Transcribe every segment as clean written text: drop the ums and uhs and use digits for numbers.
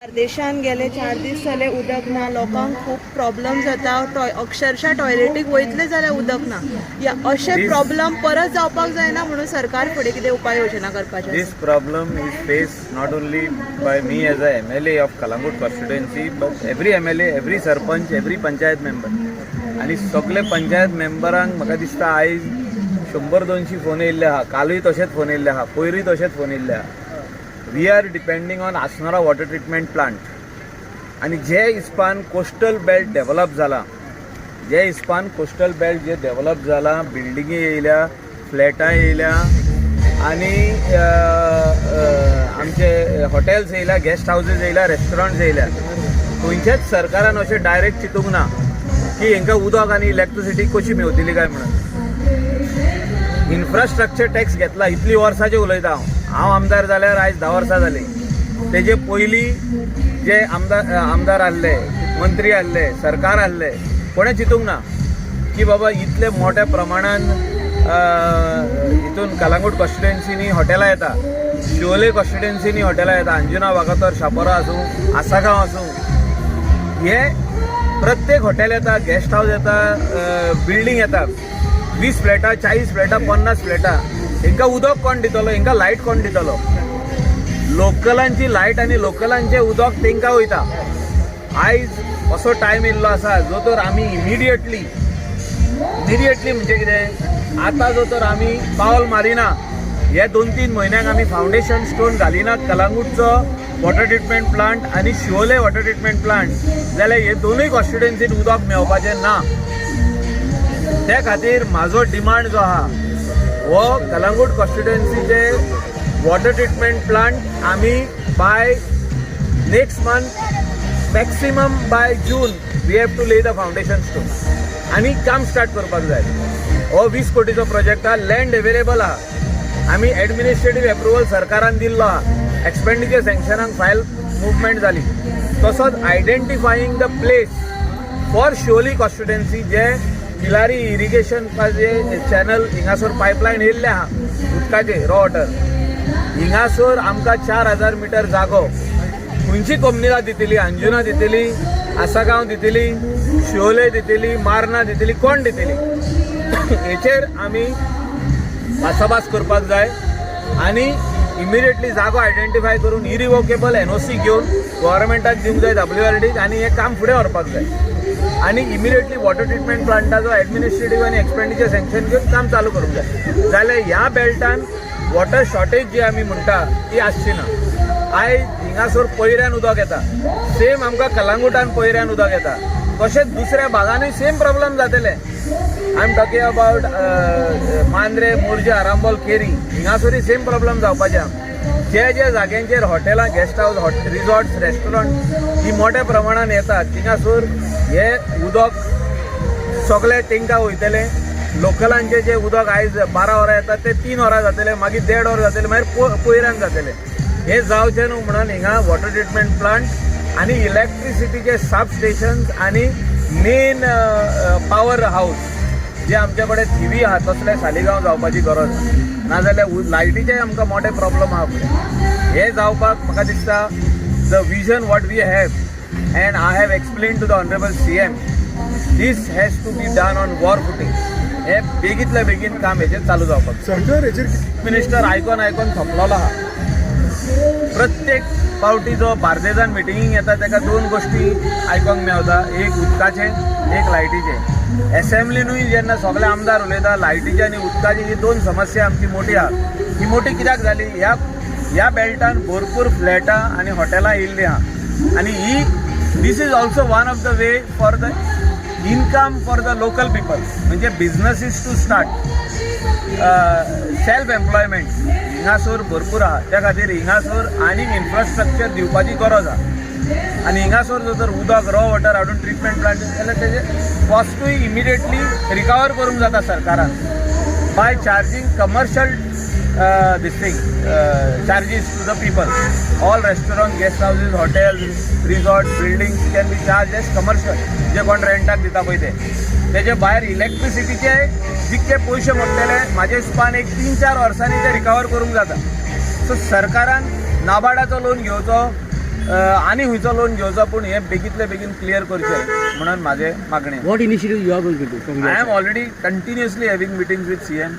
बार्देशान गेले 4 दीस जाले उदक ना. लोकांक खूब प्रॉब्लम जाता. अक्षरशः टॉयलेटीक वयतले जाल्यार उदक ना. या अशे प्रॉब्लम परत जावपाक जायना म्हणून सरकार फुडें कितें उपाय योजना करपाची आसा? This problem is faced not only by me as a MLA of Calangute constituency, but every MLA, every sarpanch, every panchayat member. आनी सगळे पंचायत मेंबरांक म्हाका दिसता आयज 100-200 फोन येयल्ले आहा. कालूय तशेंच फोन येयल्ले आहा, पयरूय तशेंच फोन येयल्ले आहा. We are depending on Assonora water treatment plant. आनी जे हिसपान कोस्टल बेल्ट डेव्हलप जाला, जे हिसपान कोस्टल बेल्ट जे डेव्हलप जाला, बिल्डिंगी येयल्या, फ्लॅटां येयल्या आनी अ, अ, आमचे हॉटेल्स येयल्या, गेस्ट हावजीस येयल्या, रेस्टॉरंट्स येयल्या, खंयच्याच सरकारान अशें डायरेक्ट चिंतूंक ना की हांकां उदक आनी इलेक्ट्रिसिटी कशी मेवतली काय म्हणून. इन्फ्रास्ट्रक्चर टॅक्स घेतला. इतली वर्सांचे उलयता हांव. हांव आमदार जाल्यार आयज 10 वर्सां जालीं. तेजे पयलीं जे आमदार आमदार आहले, मंत्री आहले, सरकार आहले, कोणें चिंतूंक ना की बाबा इतले मोठ्या प्रमाणान हितून कलांगूट कॉन्स्टिट्युएन्सीनी हॉटेलां येता, शिवोले कॉन्स्टिट्युएन्सीनी हॉटेलां येता, अंजुना, वागातोर, शापोरा आसूं, आसागांव आसूं, हे प्रत्येक हॉटेल येता, गेस्ट हावस येता, बिल्डींग येता, 20 फ्लॅटां, 40 फ्लॅटां, 50 फ्लॅटां. हेंकां उदक कोण दितलो? हेंकां लायट कोण दितलो? लोकलांची लायट आनी लोकलांचें उदक तेंकां वयता. आयज असो टायम येयल्लो आसा, जो तर आमी इमिडिएटली, इमिडिएटली म्हणजे कितें, आतां जो तर आमी पावल मारिना, हे 2-3 म्हयन्यांक आमी फावंडेशन स्टोन घालिनात कलांगूटचो वॉटर ट्रिटमेंट प्लांट आनी शिवोले वॉटर ट्रिटमेंट प्लांट, जाल्यार हे दोनूय कॉन्स्टिट्युएन्सीन उदक मेळपाचें ना. त्या खातीर म्हाजो डिमांड जो आहा, हो कलांगूट कॉन्स्टिट्युएन्सीचे वॉटर ट्रिटमेंट प्लांट आमी by next month, maximum by June, we have to lay the foundation stone आनी काम स्टार्ट करपाक जाय. हो 20 कोटीचो प्रोजेक्ट आहा. लँड अवेलेबल आहा. आमी एडमिनिस्ट्रेटीव एप्रुवल सरकारान दिल्लो आहा. एक्सपेंडिचर सँक्शनाक फायल मुवमेंट जाली. तसोच identifying the place for Siolim constituency, जे तिलारी इरिगेशन चॅनल हिंगासर पायपलायन येयल्ले आहा उदकाचे, रॉ वॉटर, हिंगासर आमकां 4000 मिटर जागो खंयची कंपनीला दितली? अंजुना दितली, आसागांव दितली, शिवोले दितली, मार्ना दितली, कोण दितली? हेचेर आमी भासाभास करपाक जाय आनी इमिडिएटली जागो आयडेंटिफाय करून इरिवोकेबल एनओसी घेवन गव्हर्मेंटाक दिवंक जाय, डब्ल्यू आर डीक, आनी हें काम फुडें व्हरपाक जाय. आनी इमिडिएटली वॉटर ट्रिटमेंट प्लांटाचो एडमिनिस्ट्रेटीव आनी एक्सपेंडिचर सँक्शन घेवन काम चालू करूंक जाय. जाल्यार ह्या बेल्टान वॉटर शॉर्टेज जी आमी म्हणटा ती आसची ना. आयज हिंगासर पयऱ्यान उदक येता, सेम आमकां कलांगुटान पयऱ्यान उदक येता, तशेंच दुसऱ्या भागानूय सेम प्रॉब्लम जातले. I am talking about Mandrem, Morjim, Arambol, Keri, हिंगासरूय सेम प्रॉब्लम जावपाचे आहा. जे जे जाग्यांचेर हॉटेलां, गेस्ट हावस, रिजॉर्ट्स, रेस्टॉरंट ही मोठ्या प्रमाणान येतात, थिंगासर हे उदक सगळे तेंकां वयतले. लोकलांचे जे उदक आयज 12 वरां येतात, ते 3 वरां जातले, मागीर देड वर जातले, मागीर पयऱ्यान जातले. हे जावचें न्हू म्हणून हिंगा वॉटर ट्रिटमेंट प्लांट आनी इलेक्ट्रिसिटीचे सब स्टेशन्स आनी मेन पावर हावस जे आमचे कडेन थिवी आहा, तसले सालिगांव जावपाची गरज आसा. नाजाल्यार लायटीचे आमकां मोठे प्रॉब्लम आहा फुडें. हे जावपाक म्हाका दिसता, the vision what we have and I have explain to the honourable CM, this has to be done on war footing. हे बेगीतल्या बेगीन काम हेचेर चालू जावपाक जाय. सरकार हेचेर मिनिस्टर आयकोन आयकोन थकलोलो आहा. प्रत्येक पावटी जो बार्देजान मिटिंगीक येता, ताका दोन गोश्टी आयकोंक मेवता, एक उदकाचें, एक लायटीचें. एसेंब्लीनूय जेन्ना सगळे आमदार उलयता, लायटीचे आनी उदकाची ही दोन समस्या आमची मोठी आहा. ही मोठी कित्याक जाली? ह्या ह्या बेल्टान भरपूर फ्लॅटां आनी हॉटेलां येयल्लीं आहा आनी ही this is also one of the way for the income for the local people, म्हणजे businesses to start, self employment हिंगासर भरपूर आहा. त्या खातीर हिंगासर आनीक इन्फ्रास्ट्रक्चर दिवपाची गरज आहा. आनी हिंगासर जर तर उदक, रॉ वॉटर हाडून ट्रिटमेंट प्लांट जाल्यार तेजे कॉस्टूय इमिडिएटली रिकवर करूंक जाता सरकारान by charging commercial this thing charges to the people. All restaurant, guest houses, hotels, resort, buildings can be charge as commercial, जे कोण रेंटाक दिता पळय ते. तेजे भायर इलेक्ट्रिसिटीचे जितके पयशे मोडटले, म्हाजे हिसपान एक 3-4 वर्सांनी ते रिकवर करूंक जाता. सो सरकारान नाबार्डाचो लोन घेवचो. आनी खंयचो लोन घेवचो, पूण हे बेगीतले बेगीन क्लियर करचें म्हणून म्हाजें मागणें. What initiative you are going to do from I am already continuously having meetings with CM.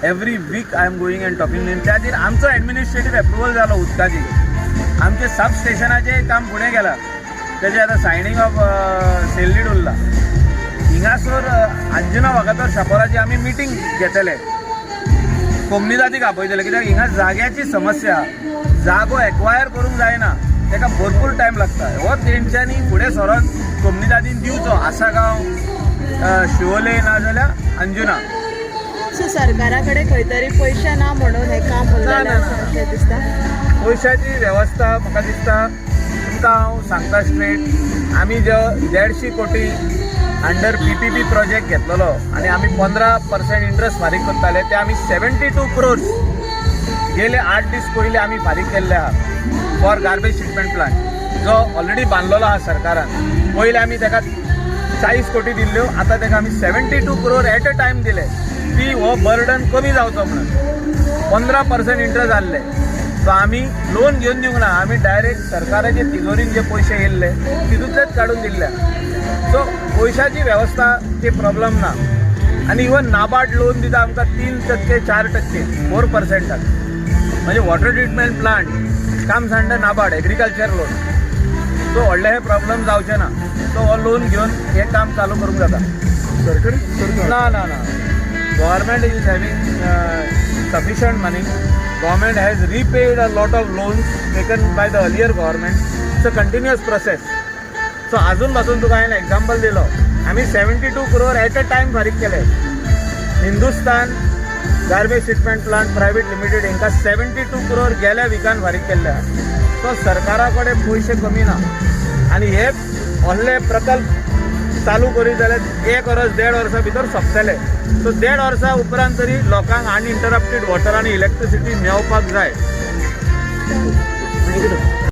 Every week I am going and talking. त्या खातीर आमचो एडमिनिस्ट्रेटीव एप्रुवल जालो उदकाची. आमचे सब स्टेशनाचें काम फुडें गेलां. तेजें आतां सायनींग ऑफ सेल did उरला. हिंगासर अंजुना वागातोर शापोराची आमी मिटींग घेतले, कोमनिदादीक आपयतले, कित्याक हिंगा जाग्याची समस्या आहा. जागो एक्वायर करूंक जायना, ताका भरपूर टायम लागता. हो तेंच्यांनी फुडें सरोन कोमनिदादीन दिवचो आसागांव, शिवोले नाजाल्यार अंजुना. सो सरकारा कडेन खंय तरी पयशे ना म्हणून हें काम ना, उरलेलें ना, आसा ना. अशें दिसता. पयशाची वेवस्था म्हाका दिसता, तुमकां हांव सांगता स्ट्रेट, आमी जे 150 कोटी अंडर पीपीपी प्रोजेक्ट घेतलेलो आनी आमी 15% इंट्रस्ट फारीक करताले, ते आमी 72 क्रोर्स गेले 8 दीस पयलीं आमी फारीक केल्ले आहा फॉर गार्बेज ट्रिटमेंट प्लांट, जो ऑलरेडी बांदलेलो आहा सरकारान. पयलीं आमी ताका 40 कोटी दिल्ल्यो, आतां ताका आमी 72 crore at a time दिले की हो बर्डन कमी जावचो म्हणून. 15% इंट्रस्ट आहले. सो आमी लोन घेवन दिवंक ना, आमी डायरेक्ट सरकाराचे तिजोरीन जे पयशे येयल्ले तितूंतलेच काडून दिल्ले. सो पयशाची वेवस्था ती प्रॉब्लम ना. आनी इवन नाबार्ड लोन दिता आमकां 3%, 4%, 4%. म्हणजे water treatment plant comes under NABARD agriculture loan. So व्हडले हे प्रॉब्लम जावचे ना. सो हो लोन घेवन हें काम चालू करूंक जाता. सरकारी सरकार ना ना ना, government is having sufficient money. Government has repaid a lot of loans taken by the earlier government. It's a continuous process. So अजून पासून तुका हांवें एग्जाम्पल दिलो, आमी 72 crore at a time फारीक केले. Hindustan garbage treatment plant private limited हांकां 72 क्रोर गेल्या विकान फारीक केल्ले आहा. सो सरकारा कडेन पयशे कमी ना आनी हे व्हडले प्रकल्प चालू करीत जाल्यार एक वर्स देड वर्सा भितर सोंपतले. सो देड वर्सा उपरांत तरी लोकांक अनइंटरप्टेड वॉटर आनी इलेक्ट्रिसिटी मेवपाक जाय.